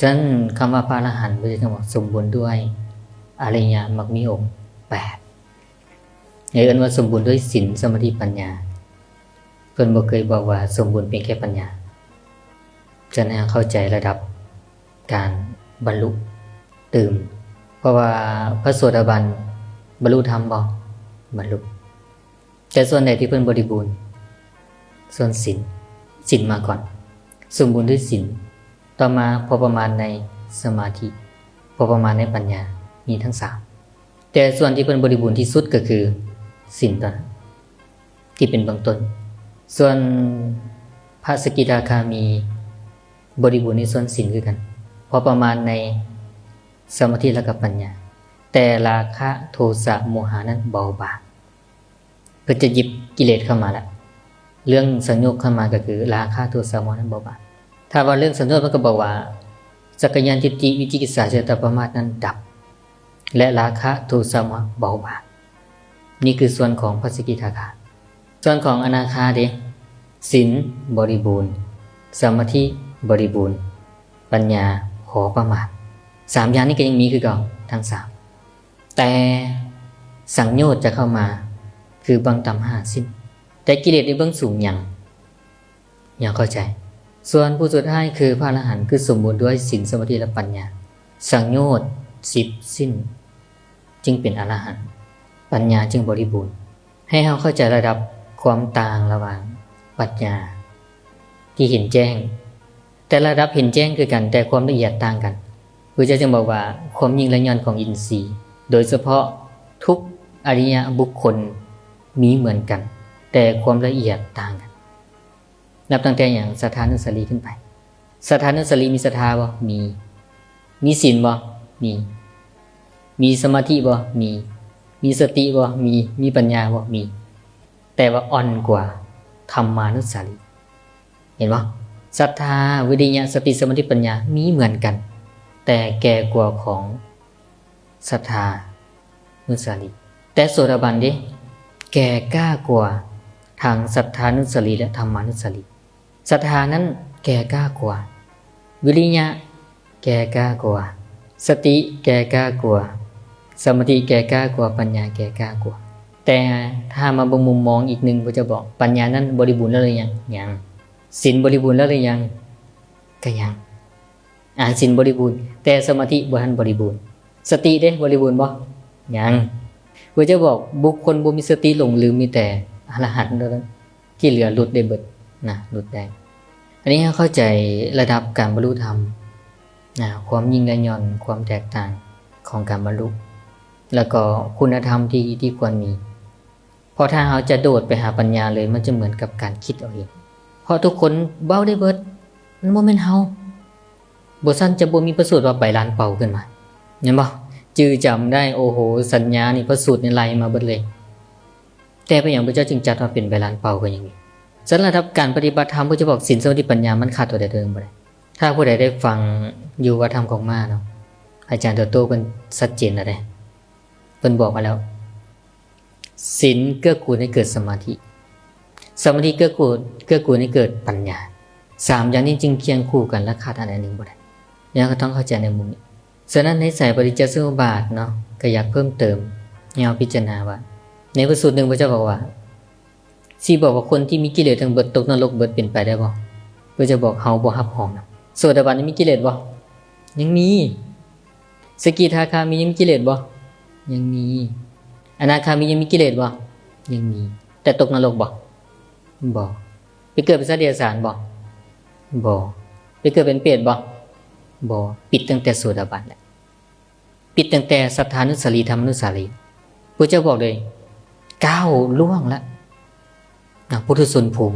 ສະນັ້ນ ຄຳວ່າພະອະລະຫັນ ເພິ່ນຈຶ່ງວ່າສົມບູນດ້ວຍອະລິຍະມັກມີອົງແປດ ຫຼືເອີ້ນວ່າສົມບູນດ້ວຍສິນ ສະມາທິ ປັນຍາ. ເພິ່ນບໍ່ເຄີຍບອກວ່າສົມບູນພຽງແຄ່ປັນຍາ. ສະນັ້ນ ໃຫ້ເຮົາເຂົ້າໃຈລະດັບການບັນລຸຕື່ມ ເພາະວ່າພະໂສດາບັນບັນລຸທຳບໍ່? ບັນລຸ. ແຕ່ສ່ວນໃດທີ່ເພິ່ນບໍລິບູນ? ສ່ວນສິນ. ສິນມາກ່ອນ, ສົມບູນດ້ວຍສິນ, ຕໍ່ມາພໍປະມານໃນສະມາທິ, ພໍປະມານໃນປັນຍາ, ມີທັງສາມ. ແຕ່ສ່ວນທີ່ເພິ່ນບໍລິບູນທີ່ສຸດກໍຄືສິນຕົວນັ້ນ ທີ່ເປັນເບື້ອງຕົ້ນ. ສ່ວນພະສະກິດາຄາມີບໍລິບູນໃນສ່ວນສິນຄືກັນ, ພໍປະມານໃນສະມາທິ ແລະ ກໍປັນຍາ, ແຕ່ລາຄະ ໂທສະ ໂມຫະນັ້ນເບົາບາງ. ເພິ່ນຈະຫຍິບກິເລດເຂົ້າມາລະ, ເລື່ອງສັງໂຍກເຂົ້າມາກໍຄືລາຄະ ໂທສະ ໂມຫະນັ້ນເບົາບາງ. ຖ້າວ່າເລື່ອງສັງໂຍກ ເພິ່ນກໍບອກວ່າ ສັກກາຍະທິດຖິ ວິຈິກິດສາ ເສດຕະປະໝາດນັ້ນດັບ ແລະ ລາຄະ ໂທສະ ໂມຫະເບົາບາງ. ນີ້ຄືສ່ວນຂອງພະສະກິທາຄາ. ສ່ວນຂອງອະນາຄາເດ? ສິນບໍລິບູນ, ສະມາທິບໍລິບູນ, ປັນຍາພໍປະມານ. ສາມຢ່າງນີ້ກໍຍັງມີຄືເກົ່າທັງສາມ. ແຕ່ສັງໂຍດຈະເຂົ້າມາຄືເບື້ອງຕ່ຳຫ້າສິ້ນ, ແຕ່ກິເລດໃນເບື້ອງສູງຍັງ, ຍັງເຂົ້າໃຈ. ສ່ວນຜູ້ສຸດທ້າຍຄືພະອະລະຫັນ ຄືສົມບູນດ້ວຍສິນ ສະມາທິ ແລະ ປັນຍາ. ສັງໂຍດສິບສິ້ນຈຶ່ງເປັນອະລະຫັນ, ປັນຍາຈຶ່ງບໍລິບູນ. ໃຫ້ເຮົາເຂົ້າໃຈລະດັບຄວາມຕ່າງລະຫວ່າງປັນຍາທີ່ເຫັນແຈ້ງ, ແຕ່ລະດັບເຫັນແຈ້ງຄືກັນ, ແຕ່ຄວາມລະອຽດຕ່າງກັນ. ພະເຈົ້າຈຶ່ງບອກວ່າ ຄວາມຍິ່ງລະຍອນຂອງອິນຊີ, ໂດຍສະເພາະທຸກອະລິຍະບຸກຄົນມີເໝືອນກັນ, ແຕ່ຄວາມລະອຽດຕ່າງກັນ. ນັບຕັ້ງແຕ່ຫຍັງ? ສັດທານຸສາລີຂຶ້ນໄປ. ສັດທານຸສາລີມີສັດທາບໍ່? ມີ. ມີສິນບໍ່? ມີ. ມີສະມາທິບໍ່? ມີ. ມີສະຕິບໍ່? ມີ. ມີປັນຍາບໍ່? ມີ. ແຕ່ວ່າອ່ອນກວ່າທຳມານຸສາລີ. ເຫັນບໍ່? ສັດທາ, ວິລິຍະ, ສະຕິ, ສະມາທິ, ປັນຍາ ມີເໝືອນກັນ, ແຕ່ແກ່ກວ່າຂອງສັດທານຸສາລີ. ແຕ່ໂສດາບັນເດ? ແກ່ກ້າກວ່າທັງສັດທານຸສາລີ ແລະ ທຳມານຸສາລີ. ສັດທານັ້ນແກ່ກ້າກວ່າ, ວິລິຍະແກ່ກ້າກວ່າ, ສະຕິແກ່ກ້າກວ່າ, ສະມາທິແກ່ກ້າກວ່າ, ປັນຍາແກ່ກ້າກວ່າ. ແຕ່ຖ້າມາເບິ່ງມຸມມອງອີກໜຶ່ງ, ພະເຈົ້າບອກ ປັນຍານັ້ນບໍລິບູນແລ້ວຫຼືຍັງ? ຍັງ. ສິນບໍລິບູນແລ້ວຫຼືຍັງ? ກໍຍັງ. ອາ, ສິນບໍລິບູນ, ແຕ່ສະມາທິບໍ່ທັນບໍລິບູນ. ສະຕິເດ ບໍລິບູນບໍ່? ຍັງ. ພະເຈົ້າບອກ ບຸກຄົນບໍ່ມີສະຕິຫຼົງລືມ, ມີແຕ່ອະລະຫັນເທົ່ານັ້ນ, ທີ່ເຫຼືອຫຼຸດໄດ້ເບິດນະ, ຫຼຸດໄດ້. ອັນນີ້ເຮົາເຂົ້າໃຈລະດັບການບັນລຸທຳນະ, ຄວາມຍິ່ງລະຍອນ, ຄວາມແຕກຕ່າງຂອງການບັນລຸ, ແລ້ວກໍຄຸນນະທຳທີ່, ທີ່ຄວນມີ. ເພາະຖ້າເຮົາຈະໂດດໄປຫາປັນຍາເລີຍ, ມັນຈະເໝືອນກັບການຄິດເອົາເອງ. ເພາະທຸກຄົນເວົ້າໄດ້ເບິດ, ມັນບໍ່ແມ່ນເຮົາ. ບໍ່ຊັ້ນຈະບໍ່ມີພະສູດວ່າໃບລານເປົ່າຂຶ້ນມາ, ແມ່ນບໍ່? ຈື່ຈຳໄດ້, ໂອ້ໂຫ, ສັນຍານີ້, ພະສູດນີ້ໄລ່ມາເບິດເລີຍ. ແຕ່ເປັນຫຍັງພະເຈົ້າຈຶ່ງຈັດວ່າເປັນໃບລານເປົ່າກໍຍັງມີ? ສຳລັບລະດັບການປະຕິບັດທຳ, ພະເຈົ້າບອກສິນ, ສະມາທິ, ປັນຍາ, ມັນຂາດຕົວໃດຕົວໜຶ່ງບໍ່ໄດ້. ຖ້າຜູ້ໃດໄດ້ຟັງຢູ່ວັດທຳຂອງມ້າເນາະ, ອາຈານໂຕໂຕ້ເພິ່ນຊັດເຈນແລ້ວເດ້. ເພິ່ນບອກມາແລ້ວ, ສິນເກື້ອກູນໃຫ້ເກີດສະມາທິ, ສະມາທິເກື້ອກູນ, ເກື້ອກູນໃຫ້ເກີດປັນຍາ. ສາມຢ່າງນີ້ຈຶ່ງຄຽງຄູ່ກັນ ແລະ ຂາດອັນໃດໜຶ່ງບໍ່ໄດ້. ເຮົາກໍຕ້ອງເຂົ້າໃຈໃນມຸມນີ້. ສະນັ້ນໃນສາຍປະຕິດຈະສະມຸດບາດເນາະ, ກໍຢາກເພີ່ມເຕີມໃຫ້ເຮົາພິຈາລະນາວ່າ, ໃນພະສູດໜຶ່ງພະເຈົ້າບອກວ່າ, ຊິບອກວ່າຄົນທີ່ມີກິເລດທັງເບິດຕົກນະລົກເບິດເປັນໄປໄດ້ບໍ່? ເພິ່ນຈະບອກເຮົາບໍ່ຮັບຮອງນຳ. ໂສດາບັນມີກິເລດບໍ່? ຍັງມີ. ສະກິທາຄາມີຍັງມີກິເລດບໍ່? ຍັງມີ. ອະນາຄາມີຍັງມີກິເລດບໍ່? ຍັງມີ. ແຕ່ຕົກນະລົກບໍ່? ບໍ່. ໄປເກີດເປັນສັດເດຍລະສານບໍ່? ບໍ່. ໄປເກີດເປັນເປດບໍ່? ບໍ່. ປິດຕັ້ງແຕ່ໂສດາບັນແຫຼະ. ປິດຕັ້ງແຕ່ສັດທານຸສາລີ ທຳມານຸສາລີ. ພະເຈົ້າບອກເລີຍ ກ້າວລ່ວງລະນະ, ປຸຖຸຊົນພູມ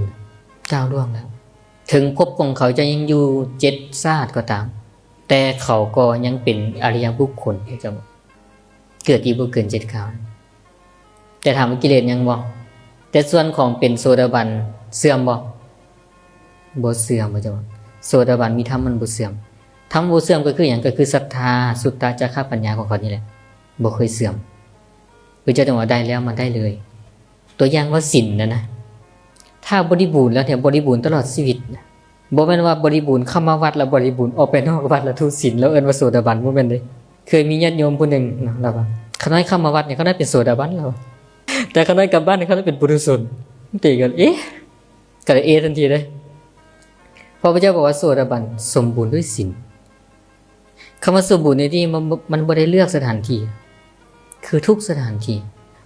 ກ້າວລ່ວງແລ້ວ. ເຖິງພົບຂອງເຂົາຈະຍັງຢູ່ເຈັດຊາດກໍຕາມ, ແຕ່ເຂົາກໍຍັງເປັນອະລິຍະບຸກຄົນ, ພະເຈົ້າບອກ ເກີດອີກບໍ່ເກີນເຈັດຄາວ. ແຕ່ຖາມວ່າກິເລດຍັງບໍ່? ແຕ່ສ່ວນຂອງເປັນໂສດາບັນເສື່ອມບໍ່? ບໍ່ເສື່ອມ, ພະເຈົ້າບອກ ໂສດາບັນມີທຳມັນບໍ່ເສື່ອມ. ທຳບໍ່ເສື່ອມກໍຄືຫຍັງ? ກໍຄືສັດທາ, ສຸດຕະ, ຈັກຂະ, ປັນຍາຂອງເຂົານີ້ແຫຼະ ບໍ່ເຄີຍເສື່ອມ. ພະເຈົ້າຈຶ່ງວ່າໄດ້ແລ້ວ ມັນໄດ້ເລີຍ. ຕົວຢ່າງວ່າສິນນະນະ, ຖ້າບໍລິບູນແລ້ວແທ້, ບໍລິບູນຕະຫຼອດຊີວິດນະ, ບໍ່ແມ່ນວ່າບໍລິບູນເຂົ້າມາວັດແລ້ວບໍລິບູນອອກໄປນອກວັດແລ້ວທຸສິນ ແລ້ວເອີ້ນວ່າໂສດາບັນ ບໍ່ແມ່ນເດ້. ເຄີຍມີຍາດໂຍມຜູ້ໜຶ່ງເນາະ ລາວວ່າ ຂ້ານ້ອຍເຂົ້າມາວັດນີ້ ຂ້ານ້ອຍເປັນໂສດາບັນ ລາວວ່າ ແຕ່ຂ້ານ້ອຍກັບບ້ານນີ້ ຂ້ານ້ອຍເປັນປຸຖຸຊົນ. ຕິກັນ ເອະ ກະເອະທັນທີເດ້. ພະພຸດທະເຈົ້າບອກວ່າໂສດາບັນສົມບູນດ້ວຍສິນ. ຄຳວ່າສົມບູນໃນທີ່ນີ້ ມັນ ມັນບໍ່ໄດ້ເລືອກສະຖານທີ່ ຄືທຸກສະຖານທີ່.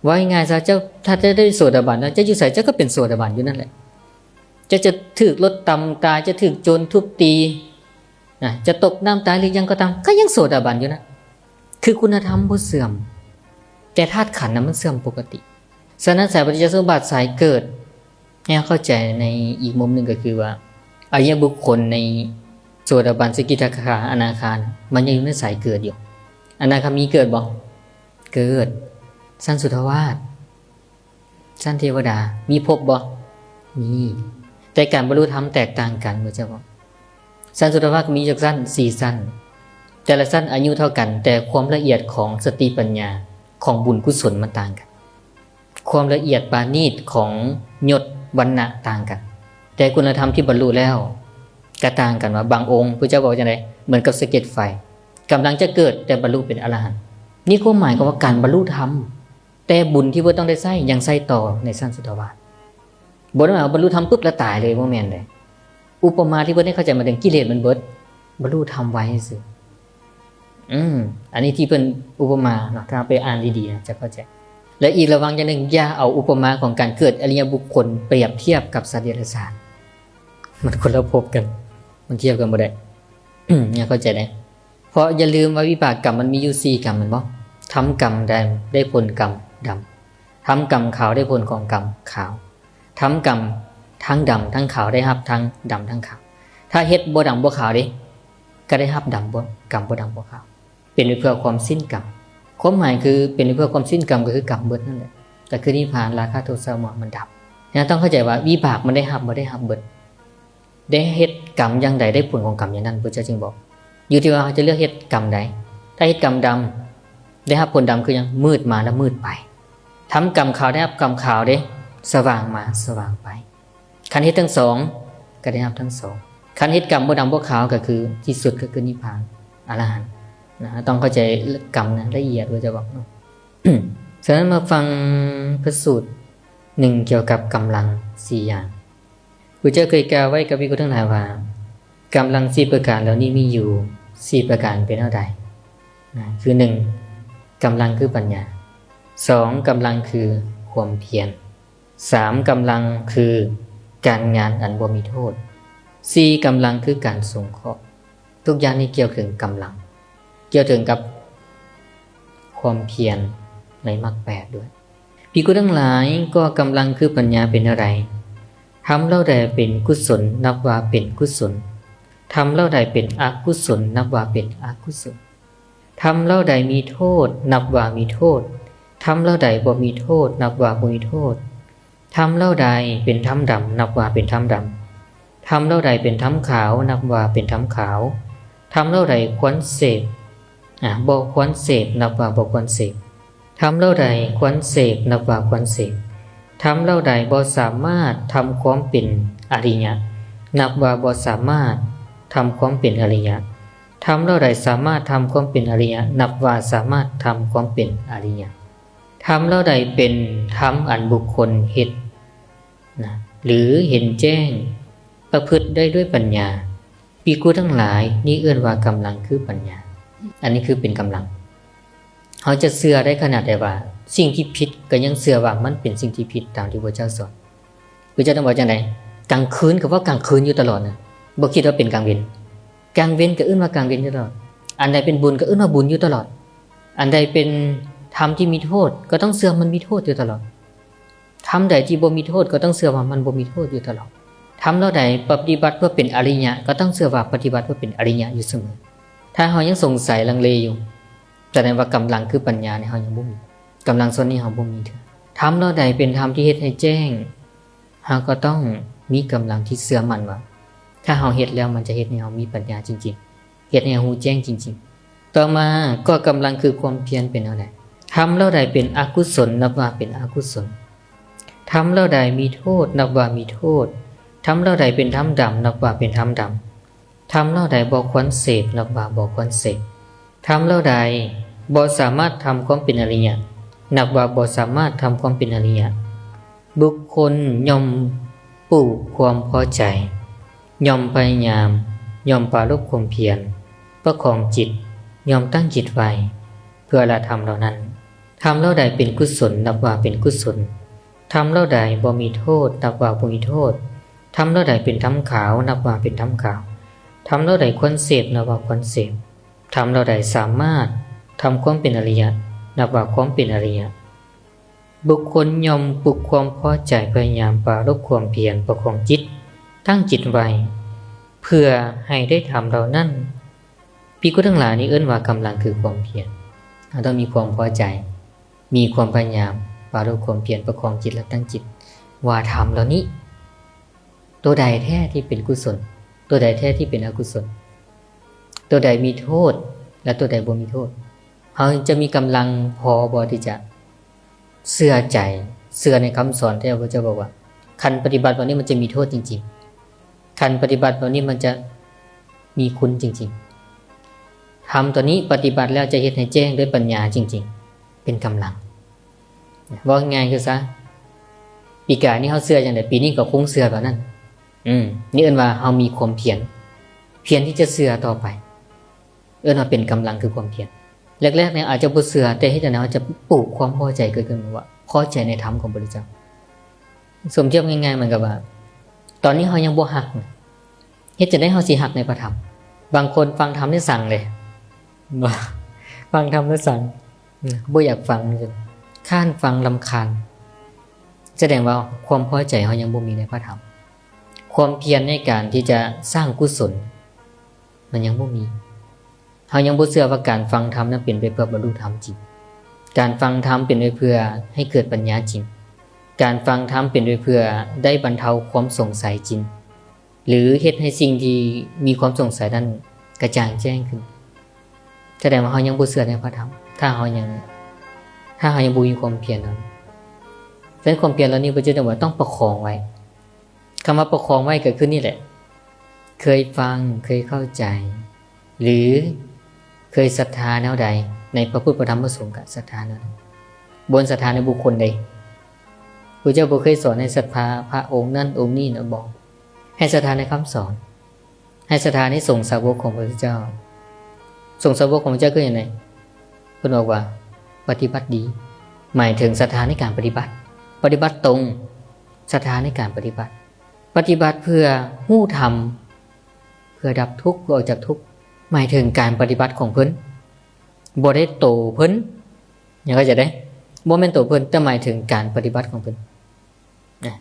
ເວົ້າງ່າຍໆຊະ ເຈົ້າ ຖ້າເຈົ້າໄດ້ໂສດາບັນແລ້ວ ເຈົ້າຢູ່ໃສເຈົ້າກໍເປັນໂສດາບັນຢູ່ນັ້ນແຫຼະ. ເຈົ້າຈະຖືກລົດຕຳຕາຍ, ຈະຖືກໂຈນທຸບຕີ, ນະ, ຈະຕົກນ້ຳຕາຍ ຫຼື ຫຍັງກໍຕາມ, ກໍຍັງໂສດາບັນຢູ່ນະ. ຄືຄຸນນະທຳບໍ່ເສື່ອມ, ແຕ່ທາດຂັນນະມັນເສື່ອມປົກກະຕິ. ສະນັ້ນ ສາຍປະຕິດຈະສະມຸດບາດສາຍເກີດ ໃຫ້ເຮົາເຂົ້າໃຈໃນອີກມຸມໜຶ່ງກໍຄືວ່າ ອະລິຍະບຸກຄົນໃນໂສດາບັນ, ສະກິດທາຄາ, ອະນາຄານະ ມັນຍັງຢູ່ໃນສາຍເກີດຢູ່. ອະນາຄາມີເກີດບໍ່? ເກີດ. ຊັ້ນສຸດທະວາດ, ຊັ້ນເທວະດາ ມີພົບບໍ່? ມີ. ແຕ່ການບັນລຸທຳແຕກຕ່າງກັນ, ເບິ່ງເຈົ້າ. ຊັ້ນສຸດທະວາດກໍມີຈັກຊັ້ນ? ສີ່ຊັ້ນ. ແຕ່ລະຊັ້ນອາຍຸເທົ່າກັນ, ແຕ່ຄວາມລະອຽດຂອງສະຕິປັນຍາ ຂອງບຸນກຸສົນມັນຕ່າງກັນ. ຄວາມລະອຽດປານີດຂອງຍົດວັນນະຕ່າງກັນ, ແຕ່ຄຸນນະທຳທີ່ບັນລຸແລ້ວກໍຕ່າງກັນ. ວ່າບາງອົງ ພະເຈົ້າບອກວ່າຈັ່ງໃດ? ເໝືອນກັບສະເກັດໄຟ, ກຳລັງຈະເກີດແຕ່ບັນລຸເປັນອະລະຫັນ. ນີ້ຄວາມໝາຍຂອງວ່າການບັນລຸທຳ, ແຕ່ບຸນທີ່ບໍ່ຕ້ອງໄດ້ໃຊ້ ຍັງໃຊ້ຕໍ່ໃນຊັ້ນສຸດທະວາດ. ບໍ່ໄດ້ໝາຍວ່າບັນລຸທຳປຶບແລ້ວຕາຍເລີຍ, ບໍ່ແມ່ນເດ້. ອຸປະມາທີ່ເພິ່ນໃຫ້ເຂົ້າໃຈ ໝາຍເຖິງກິເລດມັນເບິດ, ບັນລຸທຳໄວຊື່. ອືມ ອັນນີ້ທີ່ເພິ່ນອຸປະມາເນາະ, ຖ້າໄປອ່ານດີໆນະຈະເຂົ້າໃຈ. ແລະ ອີກລະວັງຢ່າງໜຶ່ງ, ຢ່າເອົາອຸປະມາຂອງການເກີດອະລິຍະບຸກຄົນປຽບທຽບກັບສັດເດຍລະສານ. ມັນຄົນລະພົບກັນ, ມັນທຽບກັນບໍ່ໄດ້. ຢ່າເຂົ້າໃຈໄດ້. ເພາະຢ່າລືມວ່າວິບາກກຳມັນມີຢູ່ສີ່ກຳແມ່ນບໍ່? ທຳກຳແດງໄດ້ຜົນກຳດຳ, ທຳກຳຂາວໄດ້ຜົນຂອງກຳຂາວ, ທຳກຳທັງດຳທັງຂາວໄດ້ຮັບທັງດຳທັງຂາວ. ຖ້າເຮັດບໍ່ດຳບໍ່ຂາວເດ້, ກໍໄດ້ຮັບດຳບໍ່, ກຳບໍ່ດຳບໍ່ຂາວ. ເປັນໄປເພື່ອຄວາມສິ້ນກຳ. ຄວາມໝາຍຄືເປັນໄປເພື່ອຄວາມສິ້ນກຳ ກໍຄືກຳເບິດນັ້ນແຫຼະ, ກໍຄືນິບພານ, ລາຄາ ໂທສະ ໂມຫະ ມັນດັບ. ແລ້ວຕ້ອງເຂົ້າໃຈວ່າວິບາກມັນໄດ້ຮັບບໍ່ໄດ້ຮັບເບິດ. ໄດ້ເຮັດກຳຢ່າງໃດ ໄດ້ຜົນຂອງກຳຢ່າງນັ້ນ, ພຸດທະເຈົ້າຈຶ່ງບອກ. ຢູ່ທີ່ວ່າເຮົາຈະເລືອກເຮັດກຳໃດ. ຖ້າເຮັດກຳດຳ ໄດ້ຮັບຜົນດຳຄືຫຍັງ? ມືດມາແລ້ວມືດໄປ. ທຳກຳຂາວ ໄດ້ຮັບກຳຂາວເດ້, ສະຫວ່າງມາສະຫວ່າງໄປ. ຄັນເຮັດທັງສອງ ກໍໄດ້ຮັບທັງສອງ. ຄັນເຮັດກຳບໍ່ດຳບໍ່ຂາວ ກໍຄືທີ່ສຸດກໍຄືນິບພານ ອະລະຫັນນະ. ຕ້ອງເຂົ້າໃຈກຳນະ ລະອຽດ ເພື່ອຈະບອກເນາະ. ສະນັ້ນມາຟັງພະສູດໜຶ່ງກ່ຽວກັບກຳລັງສີ່ຢ່າງ. ພະເຈົ້າເຄີຍກ່າວໄວ້ກັບພິກຂຸທັງຫຼາຍວ່າ ກຳລັງສີ່ປະການເຫຼົ່ານີ້ມີຢູ່ສີ່ປະການເປັນແນວໃດນະ? ຄືໜຶ່ງ ກຳລັງຄືປັນຍາ, ສອງ ກຳລັງຄືຄວາມພຽນ, ສາມ ກຳລັງຄືການງານອັນບໍ່ມີໂທດ, ສີ່ ກຳລັງຄືການສົງເຄາະ. ທຸກຢ່າງນີ້ກ່ຽວເຖິງກຳລັງ, ກ່ຽວເຖິງກັບຄວາມພຽນໃນມັກແປດດ້ວຍ. ພິກຂຸທັງຫຼາຍ, ກໍກຳລັງຄືປັນຍາເປັນແນວໃດ? ທຳເຫຼົ່າໃດເປັນກຸສົນ ນັບວ່າເປັນກຸສົນ, ທຳເຫຼົ່າໃດເປັນອະກຸສົນ ນັບວ່າເປັນອະກຸສົນ. ທຳເຫຼົ່າໃດມີໂທດ ນັບວ່າມີໂທດ, ທຳເຫຼົ່າໃດບໍ່ມີໂທດ ນັບວ່າບໍ່ມີໂທດ. ທຳເຫຼົ່າໃດເປັນທຳດຳ ນັບວ່າເປັນທຳດຳ, ທຳເຫຼົ່າໃດເປັນທຳຂາວ ນັບວ່າເປັນທຳຂາວ, ທຳເຫຼົ່າໃດຄວນເສບ ອາ ບໍ່ຄວນເສບ ນັບວ່າບໍ່ຄວນເສບ, ທຳເຫຼົ່າໃດຄວນເສບ ນັບວ່າຄວນເສບ, ທຳເຫຼົ່າໃດບໍ່ສາມາດທຳຄວາມເປັນອະລິຍະ ນັບວ່າບໍ່ສາມາດທຳຄວາມເປັນອະລິຍະ, ທຳເຫຼົ່າໃດສາມາດທຳຄວາມເປັນອະລິຍະ ນັບວ່າສາມາດທຳຄວາມເປັນອະລິຍະ. ທຳເຫຼົ່າໃດເປັນທຳອັນບຸກຄົນເຮັດນະ ຫຼື ເຫັນແຈ້ງ ປະພຶດໄດ້ດ້ວຍປັນຍາ, ພິກຂຸທັງຫຼາຍ, ນີ້ເອີ້ນວ່າກຳລັງຄືປັນຍາ. ອັນນີ້ຄືເປັນກຳລັງ. ເຮົາຈະເຊື່ອໄດ້ຂະໜາດໃດວ່າ ສິ່ງທີ່ຜິດກໍຍັງເຊື່ອວ່າມັນເປັນສິ່ງທີ່ຜິດຕາມທີ່ພະເຈົ້າສອນ. ພະເຈົ້າຕ້ອງວ່າຈັ່ງໃດ? ກາງຄືນກໍເວົ້າກາງຄືນຢູ່ຕະຫຼອດນະ, ບໍ່ຄິດວ່າເປັນກາງເວັນ. ກາງເວັນກໍເອີ້ນວ່າກາງເວັນຢູ່ຕະຫຼອດ. ອັນໃດເປັນບຸນກໍເອີ້ນວ່າບຸນຢູ່ຕະຫຼອດ. ອັນໃດເປັນທຳທີ່ມີໂທດ ກໍຕ້ອງເຊື່ອມັນມີໂທດຢູ່ຕະຫຼອດ. ທຳໃດທີ່ບໍ່ມີໂທດ ກໍຕ້ອງເຊື່ອວ່າມັນບໍ່ມີໂທດຢູ່ຕະຫຼອດ. ທຳເຫຼົ່າໃດປະຕິບັດເພື່ອເປັນອະລິຍະ ກໍຕ້ອງເຊື່ອວ່າປະຕິບັດເພື່ອເປັນອະລິຍະຢູ່ສະເໝີ. ຖ້າເຮົາຍັງສົງໄສລັງເລຢູ່, ສະແດງວ່າກຳລັງຄືປັນຍານີ້ເຮົາຍັງບໍ່ມີ. ກຳລັງສ່ວນນີ້ເຮົາບໍ່ມີເທື່ອ. ທຳເຫຼົ່າໃດເປັນທຳທີ່ເຮັດໃຫ້ແຈ້ງ, ເຮົາກໍຕ້ອງມີກຳລັງທີ່ເຊື່ອໝັ້ນວ່າ ຖ້າເຮົາເຮັດແລ້ວມັນຈະເຮັດໃຫ້ເຮົາມີປັນຍາຈິງໆ, ເຮັດໃຫ້ເຮົາຮູ້ແຈ້ງຈິງໆ. ຕໍ່ມາ, ກໍກຳລັງຄືຄວາມພຽນເປັນແນວໃດ? ທຳເຫຼົ່າໃດເປັນອະກຸສົນ ນັບວ່າເປັນອະກຸສົນ. ທຳເຫຼົ່າໃດມີໂທດ ນັບວ່າມີໂທດ. ທຳເຫຼົ່າໃດເປັນທຳດຳ ນັບວ່າເປັນທຳດຳ. ທຳເຫຼົ່າໃດບໍ່ຄວນເສບ ນັບວ່າບໍ່ຄວນເສບ. ທຳເຫຼົ່າໃດບໍ່ສາມາດທຳຄວາມເປັນອະລິຍະ ນັບວ່າບໍ່ສາມາດທຳຄວາມເປັນອະລິຍະ. ບຸກຄົນຍ່ອມປູກຄວາມພໍໃຈ, ຍ່ອມພະຍາຍາມ, ຍ່ອມປາລົບຄວາມພຽນ, ປະຄອງຈິດ, ຍ່ອມຕັ້ງຈິດໄວ້ເພື່ອລະທຳເຫຼົ່ານັ້ນ. ທຳເຫຼົ່າໃດເປັນກຸສົນ ນັບວ່າເປັນກຸສົນ. ທຳເຫຼົ່າໃດບໍ່ມີໂທດ ນັບວ່າບໍ່ມີໂທດ. ທຳເຫຼົ່າໃດເປັນທຳຂາວ ນັບວ່າເປັນທຳຂາວ. ທຳເຫຼົ່າໃດຄວນເສບ ນັບວ່າຄວນເສບ. ທຳເຫຼົ່າໃດສາມາດທຳຄວາມເປັນອະລິຍະ ນັບວ່າຄວາມເປັນອະລິຍະ. ບຸກຄົນຍ່ອມປຸກຄວາມພໍໃຈ ພະຍາຍາມປາລົບຄວາມພຽນ ປະຄອງຈິດ ຕັ້ງຈິດໄວ້ ເພື່ອໃຫ້ໄດ້ທຳເຫຼົ່ານັ້ນ. ພິກຂຸທັງຫຼາຍ ນີ້ເອີ້ນວ່າກຳລັງຄືຄວາມພຽນ. ເຮົາຕ້ອງມີຄວາມພໍໃຈ ມີຄວາມພະຍາຍາມ ປາລົບຄວາມພຽນ ປະຄອງຈິດ ແລະ ຕັ້ງຈິດ ວ່າທຳເຫຼົ່ານີ້ ໂຕໃດແທ້ທີ່ເປັນກຸສົນ ໂຕໃດແທ້ທີ່ເປັນອະກຸສົນ ໂຕໃດມີໂທດ ແລະ ໂຕໃດບໍ່ມີໂທດ. ເຮົາຈະມີກຳລັງພໍບໍ່ທີ່ຈະເຊື່ອໃຈ ເຊື່ອໃນຄຳສອນທີ່ພະເຈົ້າບອກວ່າ ຄັນປະຕິບັດແບບນີ້ມັນຈະມີໂທດຈິງໆ, ຄັນປະຕິບັດແບບນີ້ມັນຈະມີຄຸນຈິງໆ. ທຳຕົວນີ້ປະຕິບັດແລ້ວຈະເຮັດໃຫ້ແຈ້ງດ້ວຍປັນຍາຈິງໆ ເປັນກຳລັງ. ເວົ້າງ່າຍຄືຊະ ປີກາຍນີ້ເຮົາເຊື່ອຈັ່ງໃດ ປີນີ້ກໍຄົງເຊື່ອແບບນັ້ນ. ອືມ ນີ້ເອີ້ນວ່າເຮົາມີຄວາມພຽນ ພຽນທີ່ຈະເຊື່ອຕໍ່ໄປ ເອີ້ນວ່າເປັນກຳລັງຄືຄວາມພຽນ. ແລກໆນີ້ອາດຈະບໍ່ເຊື່ອ ແຕ່ເຮັດຈັ່ງໃດເຮົາຈະປູກຄວາມພໍໃຈເກີດຂຶ້ນ ວ່າພໍໃຈໃນທຳຂອງພະພຸດທະເຈົ້າ. ສົມທຽບງ່າຍໆ ເໝືອນກັບວ່າ ຕອນນີ້ເຮົາຍັງບໍ່ຮັກ ເຮັດຈັ່ງໃດເຮົາຊິຮັກໃນພະທຳ? ບາງຄົນຟັງທຳນີ້ຊັງເລີຍ ຟັງທຳແລ້ວຊັງ ບໍ່ຢາກຟັງ ຄ້ານຟັງ ລຳຄານ ສະແດງວ່າຄວາມພໍໃຈເຮົາຍັງບໍ່ມີໃນພະທຳ. ຄວາມພຽນໃນການທີ່ຈະສ້າງກຸສົນ ມັນຍັງບໍ່ມີ. ເຮົາຍັງບໍ່ເຊື່ອວ່າການຟັງທຳນັ້ນເປັນໄປເພື່ອບັນລຸທຳຈິງ. ການຟັງທຳເປັນໄປເພື່ອໃຫ້ເກີດປັນຍາຈິງ. ການຟັງທຳເປັນໄປເພື່ອໄດ້ບັນເທົາຄວາມສົງໄສຈິງ ຫຼື ເຮັດໃຫ້ສິ່ງທີ່ມີຄວາມສົງໄສນັ້ນກະຈ່າງແຈ້ງຂຶ້ນ. ສະແດງວ່າເຮົາຍັງບໍ່ເຊື່ອໃນພະທຳ ຖ້າເຮົາຍັງ ຖ້າເຮົາຍັງບໍ່ມີຄວາມພຽນນັ້ນ. ສະນັ້ນຄວາມພຽນເຫຼົ່ານີ້ ພະເຈົ້າເອີ້ນວ່າຕ້ອງປະຄອງໄວ້. ຄຳວ່າປະຄອງໄວ້ກໍຄືນີ້ແຫຼະ ເຄີຍຟັງ ເຄີຍເຂົ້າໃຈ ຫຼື ເຄີຍສັດທາແນວໃດໃນພະພຸດ ພະທຳ ພະສົງ ກໍສັດທາແນວນັ້ນ. ບໍ່ແມ່ນສັດທາໃນບຸກຄົນເດ້. ພະເຈົ້າບໍ່ເຄີຍສອນໃຫ້ສັດທາພະອົງນັ້ນອົງນີ້ນະ ບໍ່. ໃຫ້ສັດທາໃນຄຳສອນ. ໃຫ້ສັດທາໃນສົງສາວົກຂອງພະເຈົ້າ. ສົງສາວົກຂອງພະເຈົ້າຄືຫຍັງ? ເພິ່ນບອກວ່າປະຕິບັດດີ ໝາຍເຖິງສັດທາໃນການປະຕິບັດ, ປະຕິບັດຕົງ, ສັດທາໃນການປະຕິບັດ, ປະຕິບັດເພື່ອຮູ້ທຳ, ເພື່ອດັບທຸກ, ເພື່ອອອກຈາກທຸກ, ໝາຍເຖິງການປະຕິບັດຂອງເພິ່ນ, ບໍ່ໄດ້ໂຕເພິ່ນ, ຫຍັງເຂົ້າໃຈໄດ້? ບໍ່ແມ່ນໂຕເພິ່ນ, ແຕ່ໝາຍເຖິງການປະຕິບັດຂອງເພິ່ນ. ນະ